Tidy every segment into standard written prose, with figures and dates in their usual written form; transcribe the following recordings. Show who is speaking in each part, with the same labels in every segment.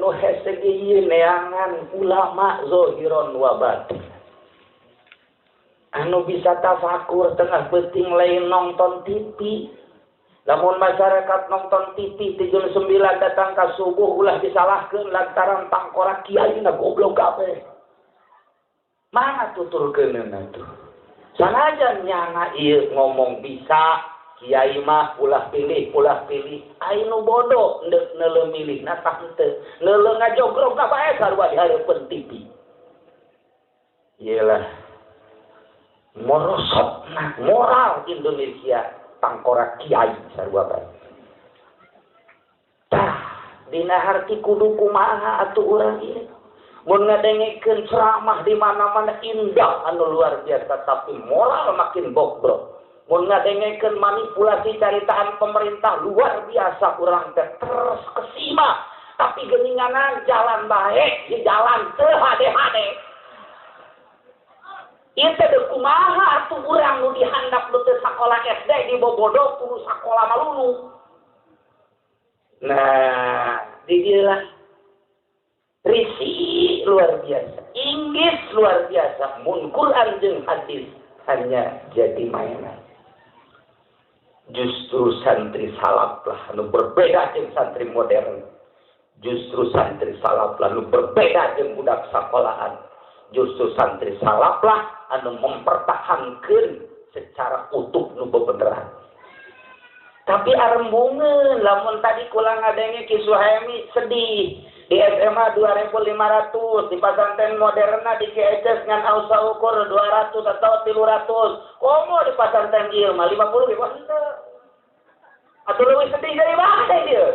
Speaker 1: Nu hese ge ieu neangan ulama zahiron wa batin. Anu bisa tafakur tengah peuting lain nonton TV. Lamun masyarakat nonton TV ti jam 9 datang ka subuh ulah disalahkeun lantaran tangkorak kiai na goblok kabeh. Mana tuturkeunna tuh? Sanajan nyana ieu ngomong bisa kiai mah ulah pilih ai nu bodoh ndek neuleuh milih na tah henteu neuleuh ngajogrog ka bae sarua di hareupeun TV. Iyalah morosotna moral Indonesia tangkorak kiai sarua bae. Tah dina harti kudu kumaha atuh urang ieu. Mun ngadengekeun ceramah di mana-mana indah anu luar biasa tapi moral makin bobrok. Mun ngadengekeun manipulasi caritaan pemerintah luar biasa urang teh terus kesima tapi geuninganan jalan bae di jalan teu hade-hade. Ieu teh deuk kumaha atuh urang nu dihandap nu teu sakola SD dibobodo kudu sakola malulu. Nah, di dieu lah risi luar biasa, inggris luar biasa, mun Quran jeung hadis hanya jadi mainan. Justru santri salaf lah anu berbeda jeung santri modern. Justru santri salaf lah anu berbeda jeung budak sakolahan. Justru santri salaf lah anu mempertahankeun secara utuh nu bebeneran. Tapi arembungeun lamun tadi kula ngadenge Ki Suhaimi sedih. Di SMA 2.500, di pesantren moderna di KHS ngan saukur 200 atau 300. Komo di pesantren ieu mah 50 ge henteu. Atuh leuwih sedih dari mana ieu?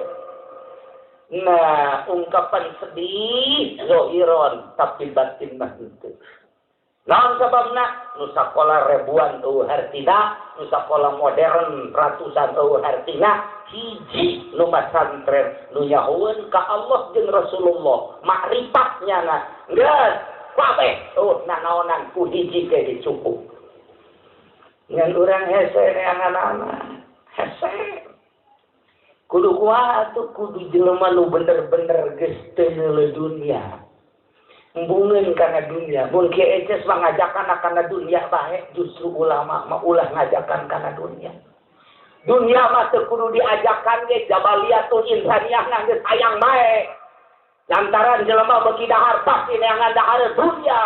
Speaker 1: Nah, ungkapan sedih zohiron tapi batin mah henteu. Naon sababna? Nu sakola ribuan eueuh hartina, nu sakola modern ratusan eueuh hartina, hiji nu masantren nu nyahoeun ka Allah jeung Rasulullah, makrifat nyana. Geus kabeh eueuh nanaonan ku hiji ge dicukup. Ngan urang hese neanganana, hese. Kudu kumaha atuh kudu jelema nu bener-bener geus teu neuleuh dunia. Embungeun kana dunia, mun Kiai Eces mah ngajakan kana dunia bae, justru ulama mah ulah ngajakan kana dunia. Dunia mah teu kudu diajakan ge jabaliatul insaniyah na geus hayang bae. Lantaran jelema beuki dahar pasti neangan dahar dunia.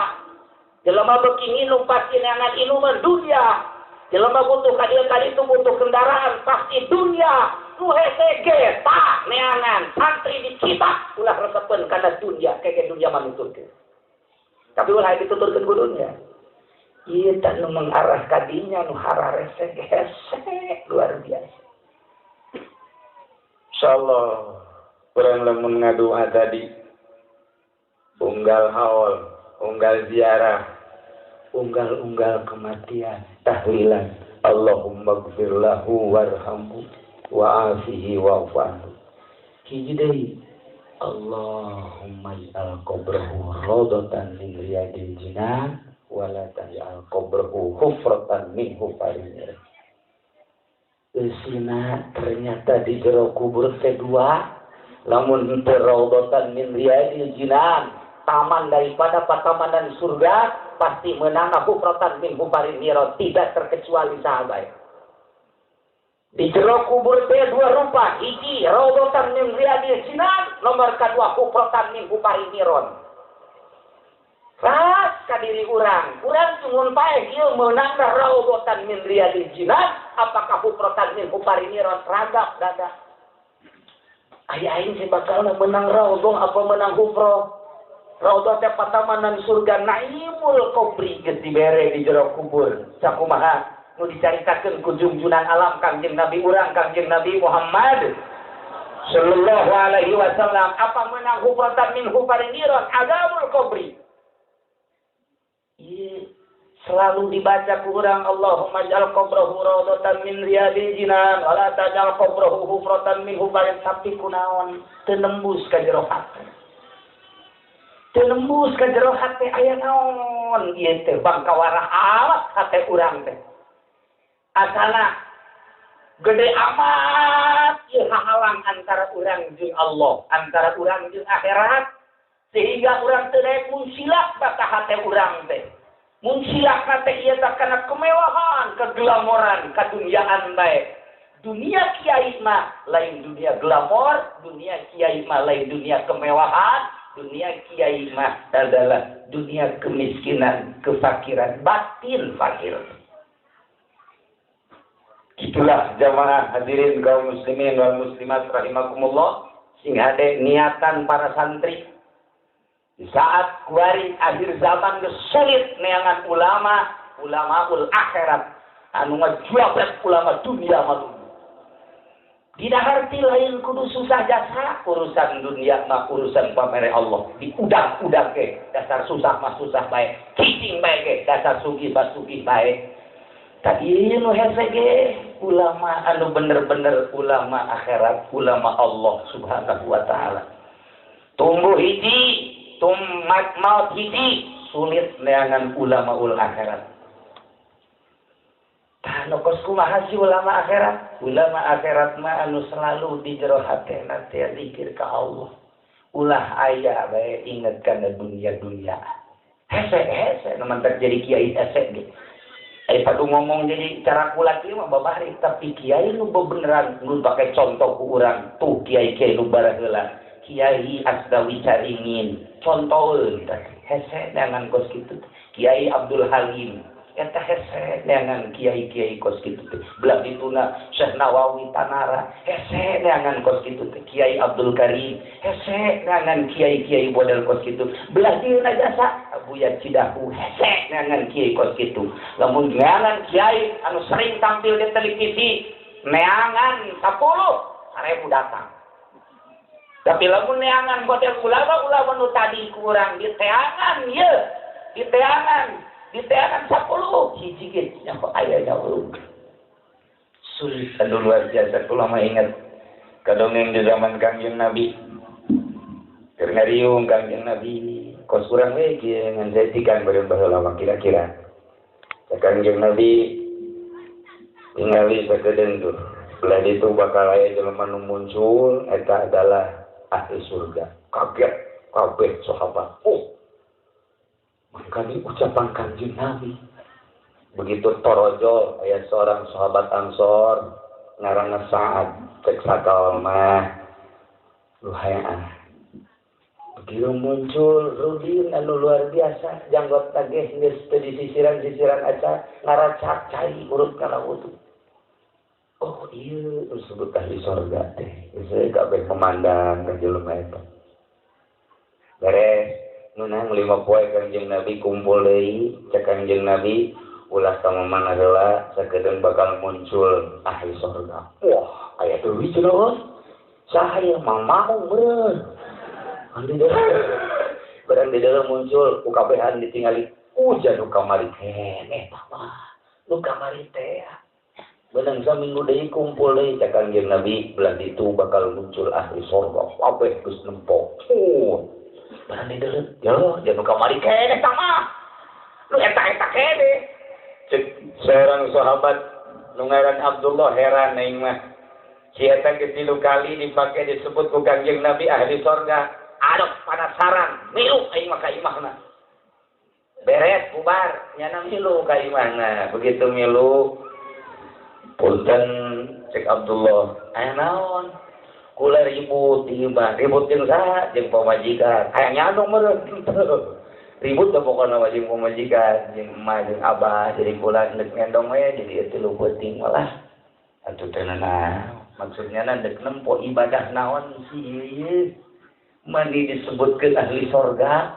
Speaker 1: Jelema beuki nginum pasti neangan inuman dunia. Jelema butuh ka dieu ka ditu butuh kendaraan pasti dunia. Nu hese ge tah neangan santri di kitab ulah resepeun kana dunia, keke dunia mah nuturkeun. Tapi ulah dituturkeun ku dunia. Ieu teh nu mengarah ka dinya nu hararese hese luar biasa.
Speaker 2: Insyaallah urang lamun ngadoa tadi unggal haul, unggal ziarah,
Speaker 1: unggal-unggal kematian, tahlilan Allahumma gfir lahu warhamhu wa'afihi wa'fu anhu. Hiji deui Allahumma ij'al qabrahu radatan min riyadil jinan wa la taj'al qabrahu hufratan min hufarin. Eusina ternyata di jero kubur teh dua, lamun henteu radatan min riyadil jinan, taman daripada patamanan surga, pasti menang hufratan min hufarin, tidak terkecuali sahabat. Di jero kubur teh dua rupa, hiji raudhatan min riyadil jinan, nomor kadua hufratan min hufarin. Ras ka diri urang, urang cungun paeh ieu meunang raudhatan min riyadil jinan, apakah hufratan min hufarin ragap dada. Aya aing sih bakal menang raudhah apa menang hufrah? Raudhah teh patamanan surga naimul qabri geus dibere di jero kubur. Sakumaha nu dicaritakeun ku junjunan alam Kangjeng Nabi urang Kangjeng Nabi Muhammad sallallahu alaihi wasallam, apa menang hufratan min hufarin azabul qabri. Ieu selalu dibaca ku urang Allahumma ij'al qabrahu raudhatan min riyadil jinan wa la taj'al qabrahu hufratan min hufarin, tapi kunaon teu nembus ka jero hate. Teu nembus ka jero hate aya naon ieu teh bangkawarah alat hate urang teh. Asana Gede amat ieu hahalang antara urang jeung Allah, antara urang jeung akhirat, sehingga urang teu daek munsilak baka hate urang teh. Munsilak teh ieu teh kana kemewahan, keglamoran, kaduniaan bae. Dunia kiai mah lain dunia glamor, dunia kiai mah lain dunia kemewahan, dunia kiai mah adalah dunia kemiskinan, kefakiran, batin fakir.
Speaker 2: Itulah jamaah hadirin kaum muslimin wal muslimat rahimakumullah,
Speaker 1: sing hade niatan para santri di saat kuari akhir zaman geus sulit neangan ulama, ulamaul akhirat anu ngajuapet ulama dunia malu. Tidak harti lain kudu susah jasa urusan dunia mah urusan pamere Allah diudak-udak ke dasar susah mah susah bae, cicing bae ke dasar sugih mah sugih bae. Tadi nu hese ge ulama anu bener-bener ulama akhirat, ulama Allah Subhanahu wa taala. Tumbuh hiji, tumat maut hiji, sulit neangan ulama ul akhirat. Tah nu kos kumaha sih ulama akhirat? Ulama akhirat mah anu selalu di jero hatena teh zikir ka Allah. Ulah aya bae inget kana dunia-dunia. Hese-hese nu mantak jadi kiai hese ge. Ai padu ngomong jadi cara kula kieu mah babari, tapi kiai nu bebeneran nu pake contoh ku urang tuh kiai-kiai nu baraheula. Kiai Asdawi Caringin contoheun tah hese neangan kos kitu. Kiai Abdul Halim eta hese neangan kiai-kiai kos kitu teh. Belah dituna Syekh Nawawi Tanara hese neangan kos kitu teh. Kiai Abdul Karim hese neangan kiai-kiai model kos kitu. Belah dieuna jasa Abuya Cidahu hese neangan kiai kos kitu. Lamun neangan kiai anu sering tampil di televisi neangan 10 sarebu datang. Tapi lamun neangan model ulama-ulama nu tadi kurang diteangan ye, diteangan diteangan 10 hiji ge nyaho aya jauh.
Speaker 2: Sulit aduh luar biasa. Kula mah ingat kadongeng di zaman Kangjeng Nabi. Keur ngariung Kangjeng Nabi kos urang we kieu ngan saeutik beureum baheula mah kira-kira. Kangjeng Nabi ningali sakedeung tuh. Belah ditu bakal aya jelema nu muncul eta adalah ahli surga. Kaget kabeh sahabat. Oh, makanya ucapan Kangjeng Nabi. Begitu torojol aya seorang sahabat Ansor ngaranna Sa'ad cek sakal mah luhayaan. Begitu muncul Rudin anu luar biasa janggot tageh geus teu disisiran-sisiran aca ngaracak cai urut kana wudu. Oh iya disebut ahli surga teh. Geus kabeh memandang ka jelema eta. Beres nunang 5 poe Kangjeng Nabi kumpul deui cek Kangjeng Nabi ulah ka mamana heula sakedeung bakal muncul ahli surga. Wah, aya deui cenah euy. Saha ieu Mang Maung meureun. Anu barang di dalam muncul ku kabehan ditingali hujan nu kamari keneh mah. Nu kamari teh. Benang saminggu deui kumpul deui cek Kangjeng Nabi belah ditu bakal muncul ahli surga. Kabeh geus nempo. Barang di dalam, ya jangan nu kamari keneh tah mah. Nu eta-eta keneh. Cek seorang sahabat nu ngaran Abdullah heran aing mah. Si eta geus 3 kali dipake disebut ku Kangjeng Nabi ahli surga. Aduh penasaran, milu aing mah ka imahna. Beres bubar, nyana milu ka imahna. Begitu milu punten cek Abdullah, aya naon? Kula ribut di imah, ribut jeung saha? Jeung pamajikan. Aya nyadong meureun. Ribut teh pokona mah jeung pamajikan, jeung emak jeung abah, jadi kula ndek ngendong we jadi ieu tilu peuting malah. Atuh teh naon? Maksudnya ndek nempo ibadah naon sih ieu? Mani disebutkeun ahli sorga.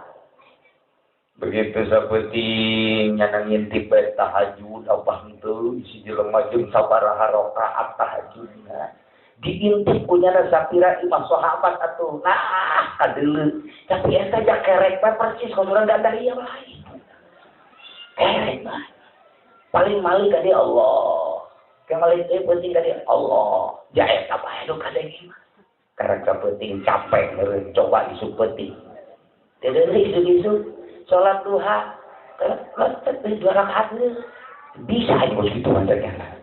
Speaker 2: Begitu sapeting nyana ngintip bae tahajud apa henteu isi jelema jeung sabaraha rakaat tahajudna. Diintip ku nyana sapira imah sahabat atuh. Nah, kadeuleu. Tapi eta ja kerek bae persis komo urang gandar ieu bae. Kerek bae. Paling mali ka dia Allah. Kemali teh penting ka dia Allah. Ja eta bae nu kadenge mah. Karek sapeting capek meureun coba isuk peuting. Teu deui isuk-isuk salat duha 2 rakaat bisa aja bos gitu macamnya.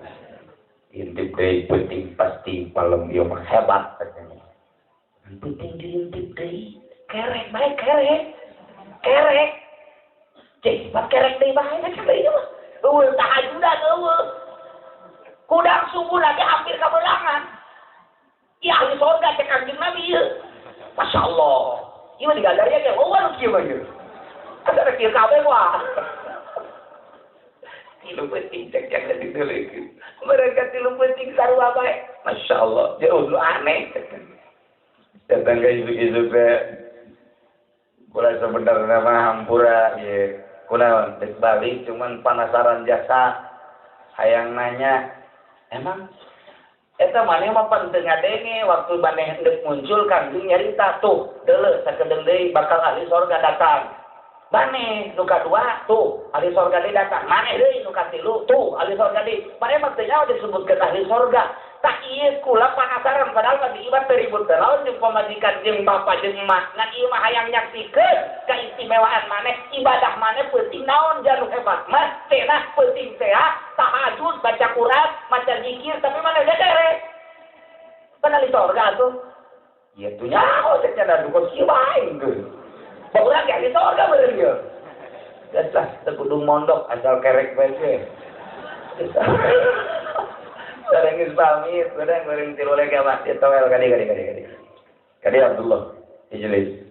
Speaker 2: Intip deui penting pasti palem ieu mah hebat katanya. Penting diintip deui. Kerek bae kerek. Kerek. Cek, bat kerek deui bae cek deui mah. Eueuh tahajudan eueuh. Kudang subuh lagi hampir kabelangan. Ieu ahli surga cek Kangjeng Nabi ieu. Masya Allah. Ieu mah digandaria ge eueuh nu kieu mah ieu. Asa kieu kabeh wah. Tilu penting cek jangan ditulikeun. Mereka tilu penting sarua bae. Masya Allah, jauh lu aneh. Datang ke isu-isu teh. Kula sebenarnya mah hampura ieu. Kunaon geus balik cuman penasaran jasa. Hayang nanya, emang eta maneh mah pan teu ngadenge waktu maneh hendeuk muncul Kangjeng nyarita tuh, deuleu sakedeung deui bakal ahli sorga datang. Maneh nu kadua tuh ahli sorga deui datang, maneh deui nu katilu tuh ahli sorga deui. Maneh mah teu nyaho disebutkeun ahli sorga. Tak ieu kula panasaran padahal mah di ieu teh ribut teh lawan jeung pamajikan jeung bapa jeung emak. Ngan ieu mah hayang nyaksikeun keistimewaan maneh, ibadah maneh peuting naon janu hebat mah cenah peuting teh tahajud, baca Quran, maca zikir tapi maneh geus kerek. Pan ahli sorga atuh. Ieu tuh nyaho cek cenah duka kieu bae geus. Baurang ge ahli sorga meureun ieu. Geus lah teu kudu mondok asal kerek bae ge. Sareng geus pamit, urang goreng tilu lagi apa? Dia towel kali kali kali kali. Kali Abdullah ijlis.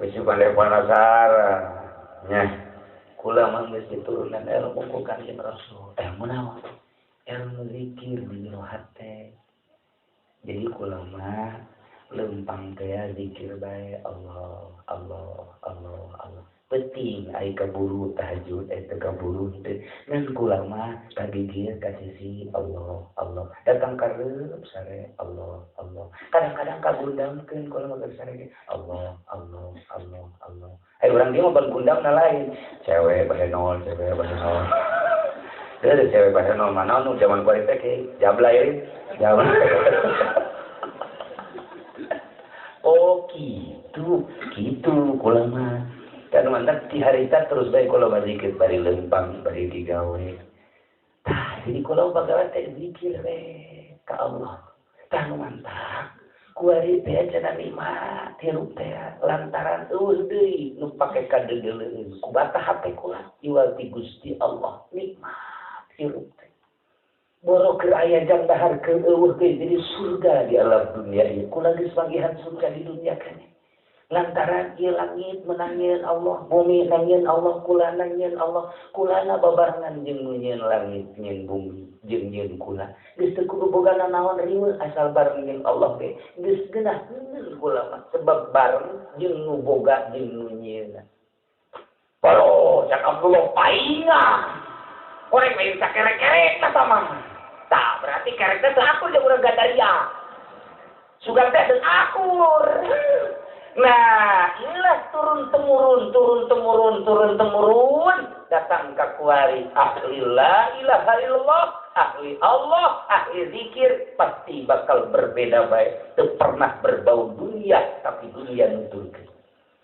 Speaker 2: Besi pandai penasaran. Nya. Kula mah geus diturunan ilmu ku Kanjeng Rasul. Ilmu naon? Ilmu zikir di jero hate. Jadi kula mah lempang teh zikir bae Allah, Allah, Allah, Allah. Penting ai kaburu tahajud ai teu kaburu teu ngan kula mah kagigir ka sisi Allah, Allah. Datang kareup sare Allah, Allah. Kadang-kadang kagundamkeun kula mah sare ge Allah, Allah, Allah, Allah. Ai urang dieu mah ban gundamna lain. Cewek bae nol, cewek bae nol. Deui cewek bae nol mana nu zaman kuari teh ke jablay jablay. Oh gitu, gitu kula mah. Kan mantap di harita terus bae kula mah zikir bari lempang bari digawe. Tah jadi kula bagawe teh zikir we ka Allah. Tah nu mantap. Kuari teh cenah nikmat hirup teh lantaran eueuh deui nu pake kadeudeuleun ku batah hate kula iwal ti Gusti Allah nikmat hirup teh. Boro keur aya jang dahar keur eueuh deui jadi surga di alam dunia ieu. Kula geus manggihan surga di dunia keneh. Lantaran ieu langit menangieun Allah, bumi nangieun Allah, kula nangieun Allah, kulana babarengan jeung nu nyieun langit, nyieun bumi, jeung nyieun kula. Geus teu kudu boga nanaon riweuh asal bareng jeung Allah ge. Geus geunaheun kula mah sebab bareng jeung nu boga jeung nu nyieunna. Boro cak Abdullah paingan. Korek lain sakerek-kerek na sama. Tah berarti kerek teh teu akur jeung urang Gandaria. Sugan teh teu akur. Nah, inilah turun temurun, turun temurun, turun temurun datang ke kuari ahli la ilaha illallah, ahli Allah, ahli zikir pasti bakal berbeda baik. Teu pernah berbau dunia, tapi dunia nuturkeun.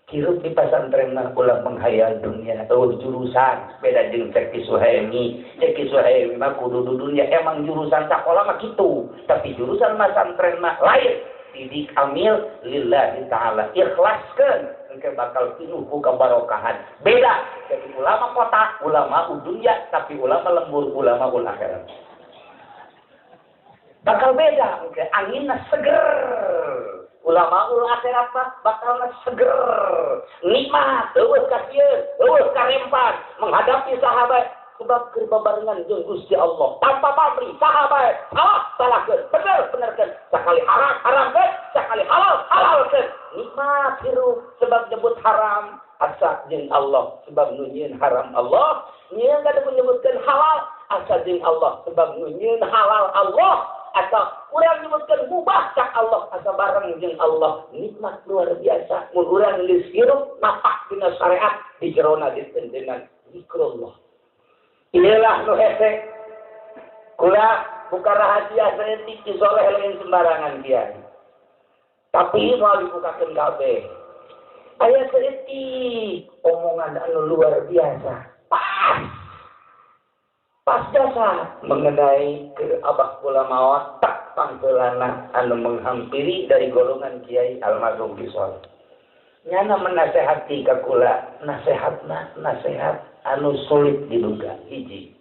Speaker 2: Hirup di pesantren mah ulah menghayal dunia, eueuh jurusan beda jeung Ceki Suhaimi. Ceki Suhaimi mah kudu dunia, emang jurusan sakola mah kitu, tapi jurusan pesantren mah lain. Didik amil lillahi ta'ala, ikhlaskeun engke bakal pinuh ku kabarokahan. Beda jadi ulama kota, ulama dunia, tapi ulama lembur, ulama ul akhirat. Bakal beda engke anginna seger. Ulama ul akhirat mah bakalna seger, nikmat, eueuh kasieun, eueuh karempan menghadapi sahabat sebab keur babarengan jeung Gusti Allah tanpa pamrih sahabat salah salahkeun bener benerkeun sakali haram haramkeun sakali halal halalkeun nikmat hirup sebab nyebut haram asa jeung Allah sebab nu nyieun haram Allah nyieun kada menyebutkeun halal asa jeung Allah sebab nu nyieun halal Allah asa urang nyebutkeun mubah cak Allah asa bareng jeung Allah nikmat luar biasa mun urang geus hirup napak dina syariat di jerona ditendenan zikrullah. Inilah nu hese. Kula buka rahasia saeutik Ki Soleh lain sembarangan kiai. Tapi moal dibukakeun kabeh. Aya saeutik omongan anu luar biasa. Pas. Pas jasa mengenai ke abah kula maot tak pangkelana anu menghampiri dari golongan kiai almarhum Kisol. Nyana menasehati ka kula, nasehatna nasehat anu sulit diduga hiji.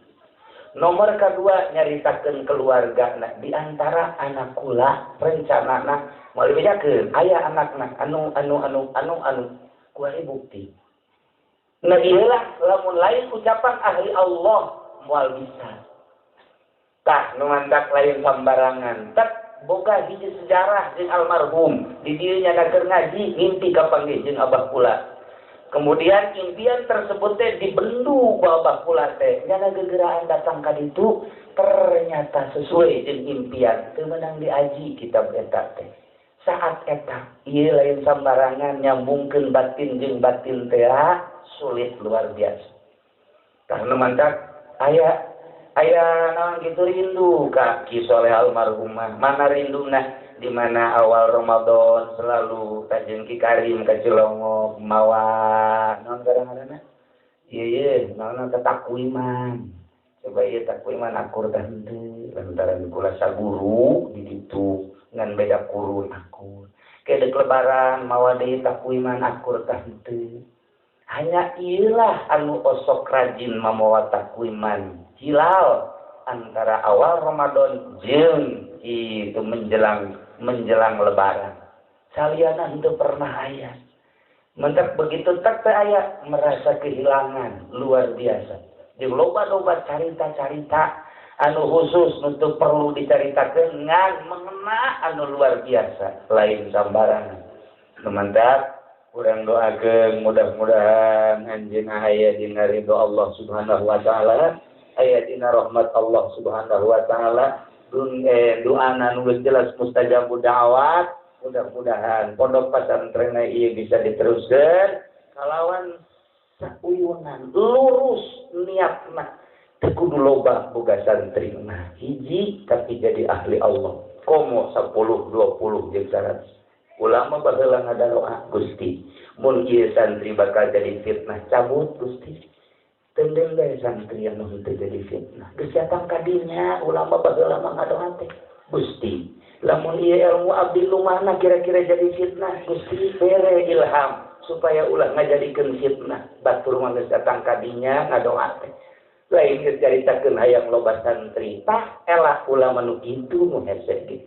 Speaker 2: Nomor kedua nyaritakeun keluargana di antara anak kula rencanana moal dibejakeun aya anakna anu anu anu anu anu kuari bukti. Nah ieulah lamun lain ucapan ahli Allah moal bisa. Tah nu mantak lain sambarangan. Tek boga hiji sejarah jeung almarhum di dieu nya keur ngaji ngimpi kapanggih jeung abah kula. Kemudian impian tersebut teh dibendu ku abah kula teh. Nyana gegeraan datang ka ditu ternyata sesuai jeung impian. Teu meunang diaji kitab eta teh. Saat eta ieu lain sambarangan nyambungkeun batin jeung batin teh sulit luar biasa. Tah nu mantak aya aya naon gitu rindu ka Ki Soleh almarhumah. Mana rinduna di mana awal Ramadan selalu kajeun Ki Karim ka Cilongok mawa naon kadang-kadang ieu ieu naon tatakwiman. Coba ieu takwiman akur tah henteu lantaran kula saguru di ditu ngan beda kurun akur. Ke deuk lebaran mawa deui takwiman akur tah henteu. Hanya ieulah anu osok rajin mamawa takwiman hilal antara awal Ramadan jeung itu menjelang menjelang lebaran. Saliana henteu pernah aya. Mentak begitu tak teh aya merasa kehilangan luar biasa. Jeung loba-loba carita-carita anu khusus untuk perlu dicaritakeun ngan mengena anu luar biasa lain sambarangan. Nu mantak urang doakeun mudah-mudahan anjeunna aya dina ridho Allah Subhanahu wa taala, aya dina rahmat Allah Subhanahu wa taala, doana nu geus jelas mustajabud da'wat. Mudah-mudahan pondok pesantren ieu bisa diteruskeun kalawan sauyunan lurus niatna teu kudu loba boga santri mah hiji tapi jadi ahli Allah komo 10 20 jeung 100. Ulama baheula ngadaroa Gusti mun ieu santri bakal jadi fitnah cabut Gusti tendeng bae santri anu henteu jadi fitnah geus datang ka dinya ulama baheula mah ngadoa teh Gusti lamun ieu ilmu abdi lumana kira-kira jadi fitnah Gusti bere ilham supaya ulah ngajadikeun fitnah batur mah geus datang ka dinya ngadoa teh lain geus caritakeun hayang loba santri tah elah ulama nu kitu nu hese ge.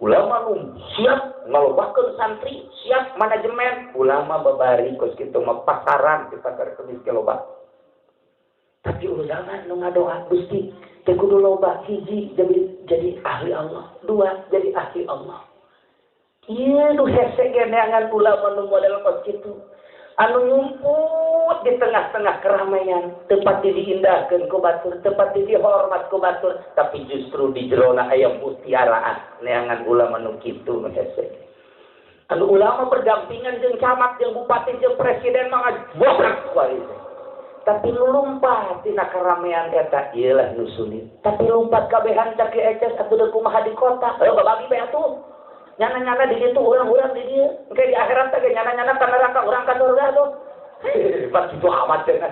Speaker 2: Ulama nu siap ngalobakeun santri, siap manajemen, ulama babari kos kitu mah pasaran di pasar kemis ge loba. Tapi ulama nu ngadoa Gusti teu kudu loba hiji jadi ahli Allah, dua jadi ahli Allah. Ieu nu hese ge neangan ulama nu model kos kitu. Anu nyumput di tengah-tengah keramaian, tempat diindahkeun ku batur, tempat dihormat ku batur, tapi justru di jerona aya mutiaraan neangan ulama nu kitu nu hese. Anu ulama berdampingan jeung camat, jeung bupati, jeung presiden mah ngajobrak ku ari teh. Tapi nu lumpat tina keramaian eta ieu lah nu sulit. Tapi lumpat kabehan caki eces atuh deuk kumaha di kota. Ayo babagi bae atuh. Nyana-nyana di situ, urang-urang di dieu. Engke di akhirat teh nyana-nyana ka neraka, urang ka surga tuh. Pas itu amat dengan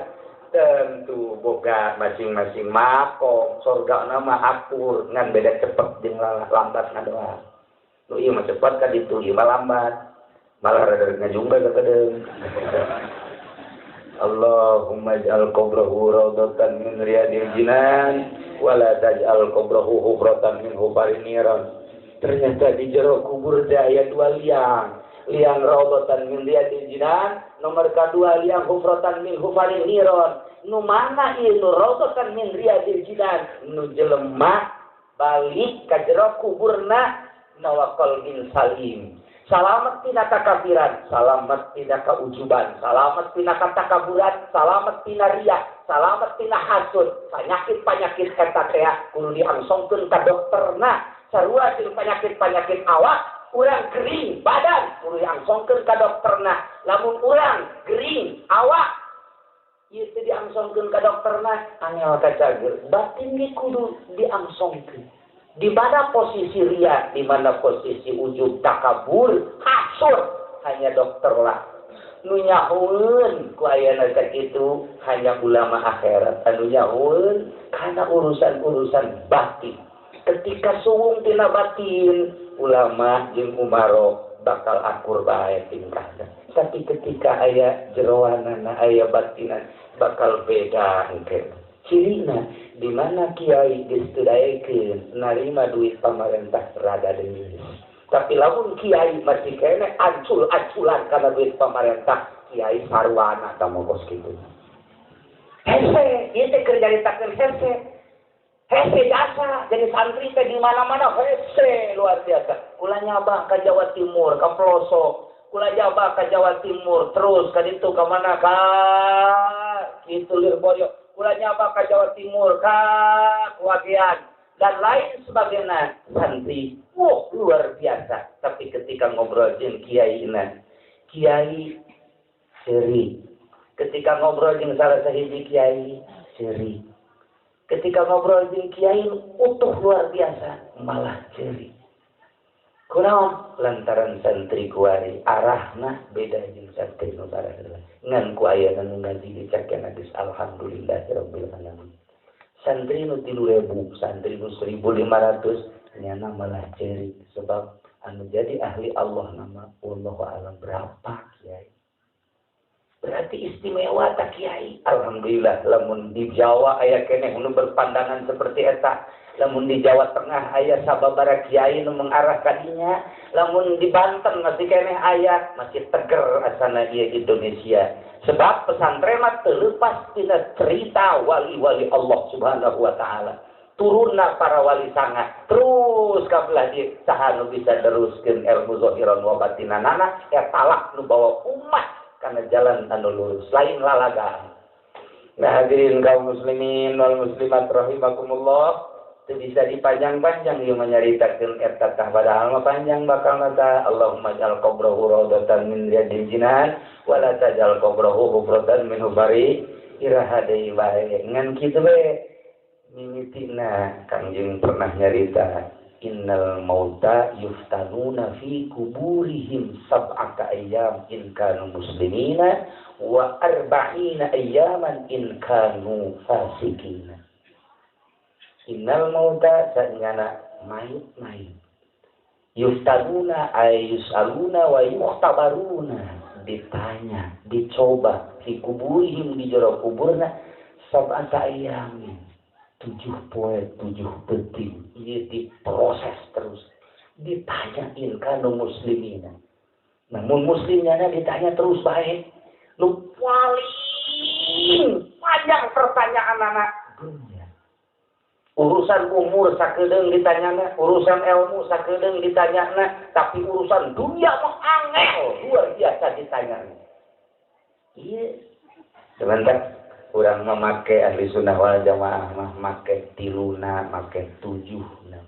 Speaker 2: tentu boga masing-masing makom surga nama akur ngan beda cepet jeung lambat ngadoa. Nu ieu mah cepet ka ditu, ieu mah lambat. Malah rada ngajungba ka kedeung. Allahumma ij'al qabrahu raudatan min riyadil jinan wa la taj'al qabrahu hufratan min hufarin niran. Ternyata di jero kubur teh aya dua liang. Liang raudatan min riyadil jinan, nomor kedua liang hufratan min hufarin niran. Nu mana ieu nu raudatan min riyadil jinan? Nu jelema balik ka jero kuburna mawa qalbin salim. Salamet tina kakafiran, salamet tina kaujuban, salamet tina katakaburan, salamet tina riya, salamet tina hasud. Penyakit-penyakit eta teh kudu diangsongkeun ka dokterna. Sarua jeung penyakit-penyakit awak, urang kering badan kudu diangsongkeun ka dokterna. Lamun urang kering awak ieu teh diangsongkeun ka dokterna, angel kacager. Batin ge kudu diangsongkeun. Di mana posisi riya, di mana posisi ujub, takabur, hasud, hanya dokter lah
Speaker 1: Nu nyahoeun ku ayana sakitu hanya ulama akhirat anu nyahoeun kana urusan-urusan batin. Ketika suwung tina batin, ulama jeung umaro bakal akur bae tingkahna. Tapi ketika aya jeroanana aya batinan bakal beda engke. Cirina di mana kiai geus teu daekeun narima duit pamarentah rada deui. Tapi lamun kiai masih kene ancul-anculan kana duit pamarentah, kiai sarwana tah kos kitu. Hese, ieu teh keur nyaritakeun hese. Hese jasa, jadi santri teh di mana-mana hese luar biasa. Kula nyabah ka Jawa Timur, ka pelosok. Kula nyabah ka Jawa Timur, terus ka ditu ka mana ka kitu Lirboyo. Kula nyabah ka Jawa Timur, ka Wagean dan lain sebagainya. Santri, wah luar biasa. Tapi ketika ngobrol jeung kiai na, kiai seri. Ketika ngobrol jeung salah sahiji kiai seri. Ketika ngobrol jeung kiai utuh luar biasa, malah ceri. Kunaon lantaran santri kuari arahna beda jeung santri nu baraheula. Ngan ku ayana nu ngaji dicakena geus alhamdulillahirabbil alamin. Santri nu 3.000, santri nu 1.500 nyana malah ceri sebab anu jadi ahli Allah nama wallahu alam berapa kiai. Berarti istimewa tak kiai. Alhamdulillah lamun di Jawa aya keneh nu berpandangan seperti eta. Lamun di Jawa Tengah aya sababara kiai nu mengarah ka dinya, lamun di Banten masih keneh aya, masih teger asana ieu Indonesia. Sebab pesantren mah teu leupas tina cerita wali-wali Allah Subhanahu wa taala. Turunna para wali sanga terus ka belah dieu saha nu bisa teruskeun ilmu zahiran wa batinanana eta lah nu bawa umat kana jalan anu lurus lain lalagaan. Nah hadirin kaum muslimin wal muslimat rahimakumullah, teu bisa dipanjang-panjang ieu manyaritakeun eta tah padahal mah panjang bakal mata. Allahumma ja'al qabrahu raudatan min riyadil jinan wa la taj'al qabrahu hufratan min hubari iraha deui bae. Ngan kitu we mimitina Kangjeng pernah nyarita innal mauta yuftanuna fi kuburihim sab'ata ayyam in kanu muslimina wa arba'ina ayyaman in kanu fasikina. Innal mauta sanyana mait-mait yuftanuna ay yusaluna wa yukhtabaruna, ditanya, dicoba fi kuburihim di jero kuburna sab'ata ayyamin 7 poe 7 penting ieu diproses terus ditanyain kanu muslimina. Namun muslimnya ditanya terus baik nu paling panjang pertanyaan anak dunia. Urusan umur sakedeung ditanyana, urusan ilmu sakedeung ditanyana, tapi urusan dunia mah angel luar biasa ditanyana. Iya. Sebentar urang mah make ahli sunnah wal jamaah mah make tiluna, make tujuhna.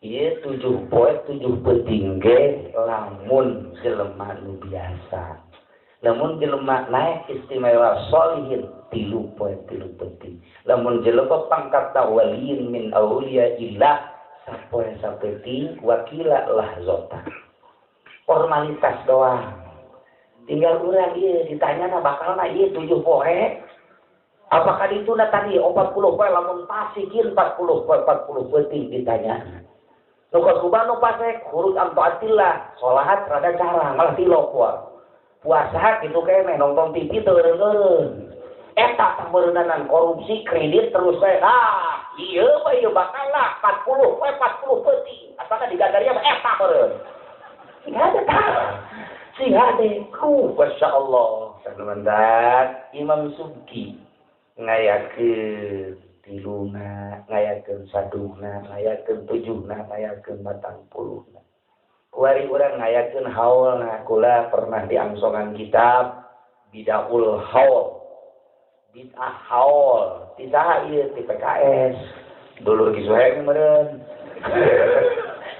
Speaker 1: Ieu 7 poe 7 peuting ge lamun jelema nu biasa. Lamun jelema naik istimewa solihin 3 poe 3 peuting. Lamun jelema pangkat waliin min auliya illah sapoe sapeuting wakila lahzota. Formalitas doang. Tinggal urang ieu ditanyana bakalna ieu 7 poe. Apakah itu na tadi 40 poe lamun pasikin 40 poe 40 peuting ditanya. Nu kubah nu pasek huruf an taatillah, salat rada cara malah tilok puasa gitu keneh nonton TV teu eureun. Eta tah meureunana korupsi kredit terus we. Ah, ieu mah ieu bakal lah 40 poe 40 peuting. Asalna digagaria mah eta meureun. Sing hade tah. Sing hade ku masyaallah. Sanumandan Imam Subki ngayakeun tiluna, ngayakeun saduhna, ngayakeun tujuhna, ngayakeun 40. Kuari urang ngayakeun haulna, kula pernah diangsongan kitab Bidaul Haul. Bid'ah haul, ti saha ieu ti PKS. Dulur ki Suheng meureun.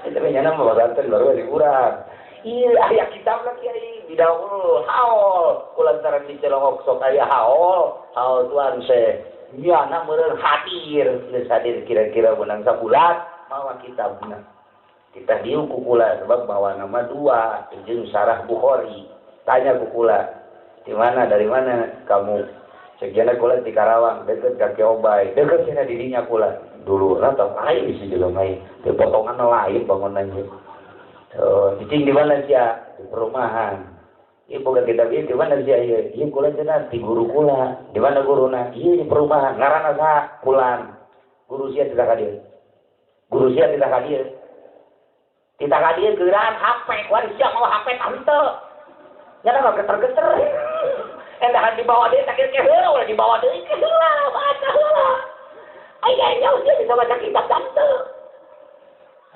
Speaker 1: Eta mah nyana mah baganten baru di urang. Ieu aya kitabna kiai Bidaul Haul. Kulantaran di Cilongok sok aya haul, haul tuan se. Nyana meureun hadir, geus hadir kira-kira menang sabulan mawa kitabna. Kita diuk kukula sebab bawa nama 2 jeung Syarah Bukhari.
Speaker 2: Tanya ku kula, di mana dari mana kamu? Sekian kula di Karawang, deket kaki Obay, deket cenah dirinya kula. Dulu lah tau lain sih jelema ieu. Teu potongan lain bangunannya. Oh, cicing di mana sia? Di perumahan. Ieu boga kitab ieu di mana sia ieu? Ieu kula cenah di guru kula. Di mana guruna? Ieu di perumahan. Ngaranna saha? Kulan. Guru sia tidak hadir. Guru sia tidak hadir. Tidak hadir geuran HP, kuari sia mau HP tante. Nyana mah geter-geter. Endahan dibawa deui sakit ke heula, ulah dibawa deui ke heula, baca heula. Aya nyaho sia bisa baca kitab tante.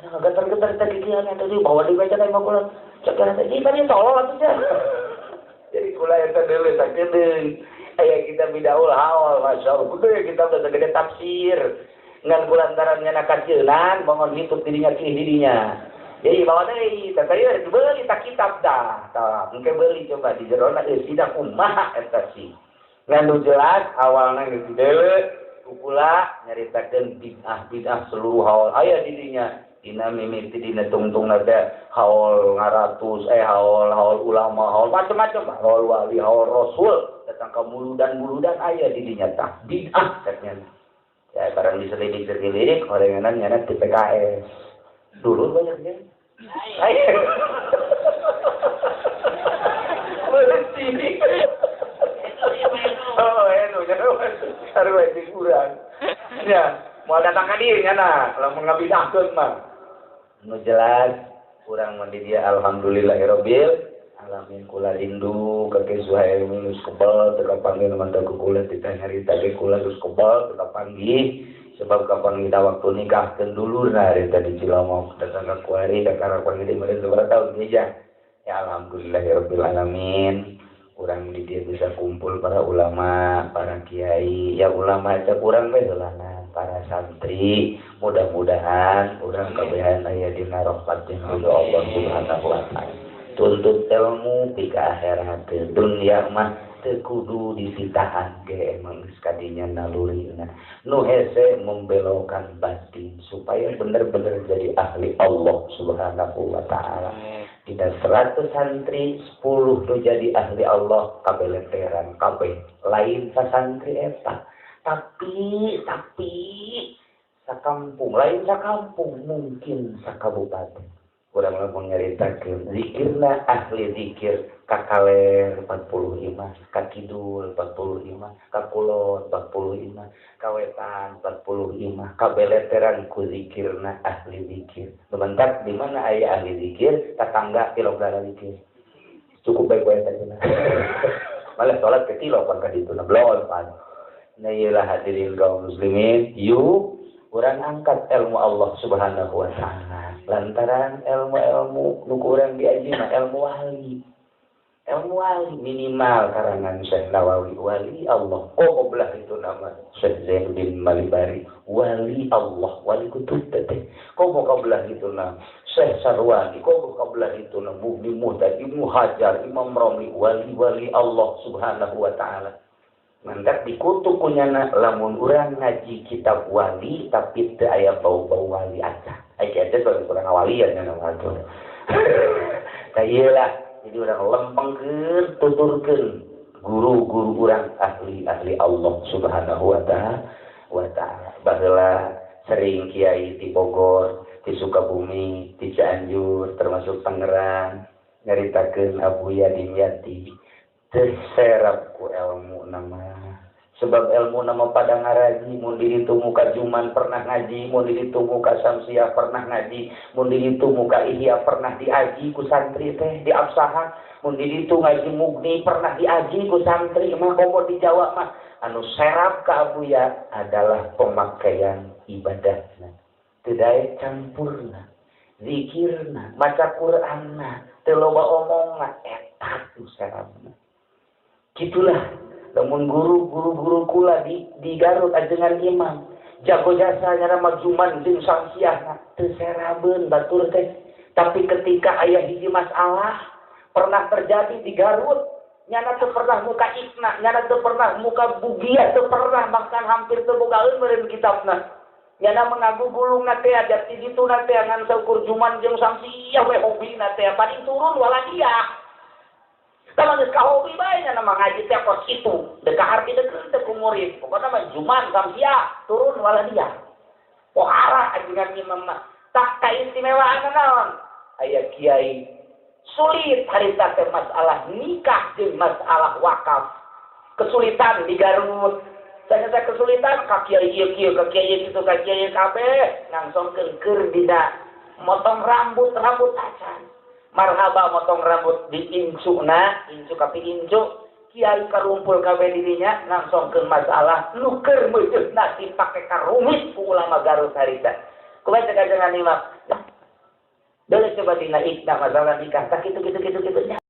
Speaker 2: Ada geter-geter teh kikian eta dibawa deui baca teh mah kula. Cek teh di mana tolol atuh sia. Jadi kula eta deui sakedeung. Aya kitab Bidaul Haul, masyaallah. Gede kitab teh gede tafsir. Ngan kulantaran nyana kaceunan bangun hidup dirinya kieu dirinya. Jadi bawa deui, teh ieu dibeli tak kitab dah. Tah, engke beuli coba di jerona eusina kumaha eta sih. Ngan nu jelas awalna geus dideuleu ku kula nyaritakeun bid'ah-bid'ah seluruh haul aya di dinya. Dina mimiti dina tungtungna teh haul ngaratus haul haul ulama haul macam-macam haul wali haul rasul datang ka muludan-muludan aya di dinya tah bid'ah katanya. Ya barang diselidik-selidik horenganan nyana di PKS. Dulu banyaknya. Ayo. Berhenti. Oh, enu sarua di kurang. Ya, mau datang ka dieu nyana, lamun ngabidahkeun mah. Nu jelas urang mah di dia alhamdulillahirabbil alamin kula rindu ka Ki Suhaimi geus kebal teu kapanggih mantap ku kula tita nyarita ge kula geus kebal teu kapanggih sebab kapan kita waktu nikah keun dulurna hari tadi Cilomok datang ka kuari ka karapan di meureun sabaraha tahun geus ya alhamdulillahirabbil alamin urang di dia bisa kumpul para ulama, para kiai, ya ulama aja kurang we heulana, para santri, mudah-mudahan urang kabehan aya dina rahmatin Allah Subhanahu wa taala. Tuntut ilmu pika akhirat, dunia mah teu kudu disitahan ge emang geus kadinya nalurina. Nu hese membelokkan batin supaya bener-bener jadi ahli Allah Subhanahu wa taala. Tidak 100 santri 10 nu jadi ahli Allah kabeleteran kabeh lain sasantri eta tapi sakampung lain sakampung mungkin sakabupaten urang lamun nyaritakeun zikirna ahli zikir ka kaler 45 ka kidul 45 ka kulon 45 ka wetan 45 kabeleteran ku zikirna ahli zikir. Sebentar di mana aya ahli zikir tetangga tilok gara zikir. Cukup baik wae tadi. Malah salat ke tilok pan ka ditu na belon pan. Nah ieu hadirin kaum muslimin, yuk urang angkat ilmu Allah Subhanahu wa taala. Lantaran ilmu-ilmu nu kurang diaji mah ilmu wali. Ilmu wali minimal karangan Syekh Nawawi wali Allah. Oh belah itu nama Syekh Zainuddin Malibari wali Allah, wali kutub teh. Komo kabelah itu nama Syekh Sarwani, komo kabelah itu nama Muhni Muhtad, Ibnu Hajar, Imam Romli, wali-wali Allah Subhanahu wa taala. Mantap dikutuk kunyana lamun urang ngaji kitab wali tapi teu aya bau-bau wali aja. Aya teh soal kurang walian nya nama tuh. Tah ieu lah jadi urang lempengkeun tuturkeun guru-guru urang ahli-ahli Allah Subhanahu wa taala. Baheula sering kiai di Bogor, di Sukabumi, di Cianjur, termasuk Tangerang nyaritakeun Abuya Dimyati. Terserap ku ilmu nama sebab ilmu nama pada ngaraji mun diri tu muka Juman pernah ngaji mun diri tu muka Samsiah pernah ngaji mun diri tu muka Ihya pernah diaji ku santri teh di Absaha mun diri tu ngaji Mugni pernah diaji ku santri mah komo di Jawa mah anu serap ka Abuya adalah pemakaian ibadahna teu daek campurna zikirna maca Qur'anna teu loba omongna eta nu serapna. Gitulah lamun guru-guru kula di Garut ajengan imam jago jasa nyana Juman jeung Samsiah teu serabeun batur teh tapi ketika aya hiji masalah pernah terjadi di Garut nyana teu pernah muka Isna nyana teu pernah muka Bugia teu pernah bahkan hampir teu bogaeun meureun kitabna nyana mengaku gulungna teh ada di dituna teh ngan saukur Juman jeung Samsiah we hobina teh paling turun waladiah.
Speaker 1: Tah geus kahobi bae nya nama ngaji teh kos kitu. Dek kaharti dek teu ku murid. Pokona mah juman samsia turun wala dia. Pohara ajengan imam mah. Tak kaistimewaan naon? Aya kiai sulit harita teh masalah nikah jeung masalah wakaf. Kesulitan di Garut. Saya kesulitan ka kiai ieu kieu, ka kiai kitu, ka kiai kabeh ngangsongkeun keur dina motong rambut, rambut acan. Marhaba motong rambut di incuna, incu kapi incu, kiai karumpul kabeh dirinya ngangsongkeun masalah nu keur meujeuna dipake karumit ku ulama Garut harita. Kumaha cek ajengan imam? Deuleu coba dina ikna masalah nikah, tak kitu kitu kitu kitu nya.